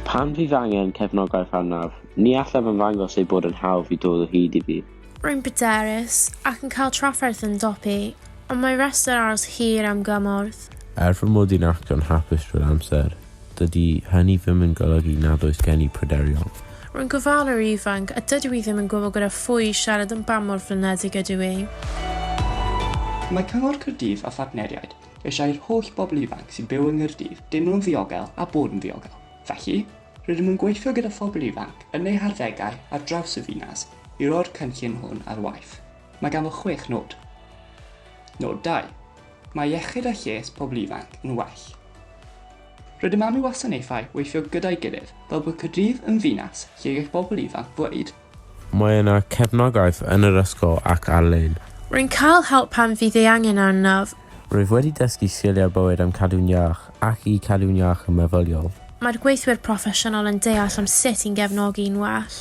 Pan fydd angen cefnogaeth arnaf, ni allaf ymddangos ei bod yn hawdd i dod o hyd i fi. Rwy'n bryderus ac yn cael trafferth ymdopi, ond mae rhestr aros hir am gymorth. Er fy mod i'n actio'n hapus drwy'r amser, dydy hynny ddim yn golygu nad oes gen i pryderon. Rwy'n gofalwr ifanc a dydw i ddim yn gwybod gyda phwy i siarad am ba mor flinedig ydw i. Mae Cyngor Caerdydd a phartneriaid eisiau i'r holl bobl ifanc sy'n byw yng Nghaerdydd deimlo'n ddiogel a bod yn ddiogel. Felly, rydym yn gweithio gyda phobl ifanc yn eu harddegau ar draws y ddinas i roi'r cynllun hwn ar waith. Mae ganddo chwech nod. Nod 2. Mae iechyd a lles pobl ifanc yn well. Rydym am i wasanaethau weithio gyda'i gilydd fel bod Caerdydd yn ddinas lle gall bobl ifanc ddweud. Mae yna cefnogaeth yn yr ysgol ac ar-lein. Rwy'n cael help pan fydd ei angen arnaf. Rwyf wedi dysgu sgiliau bywyd am cadw'n iach ac i cadw'n iach yn meddyliol. Mae'r gweithwyr proffesiynol yn deall am sut i'n gefnogi'n well.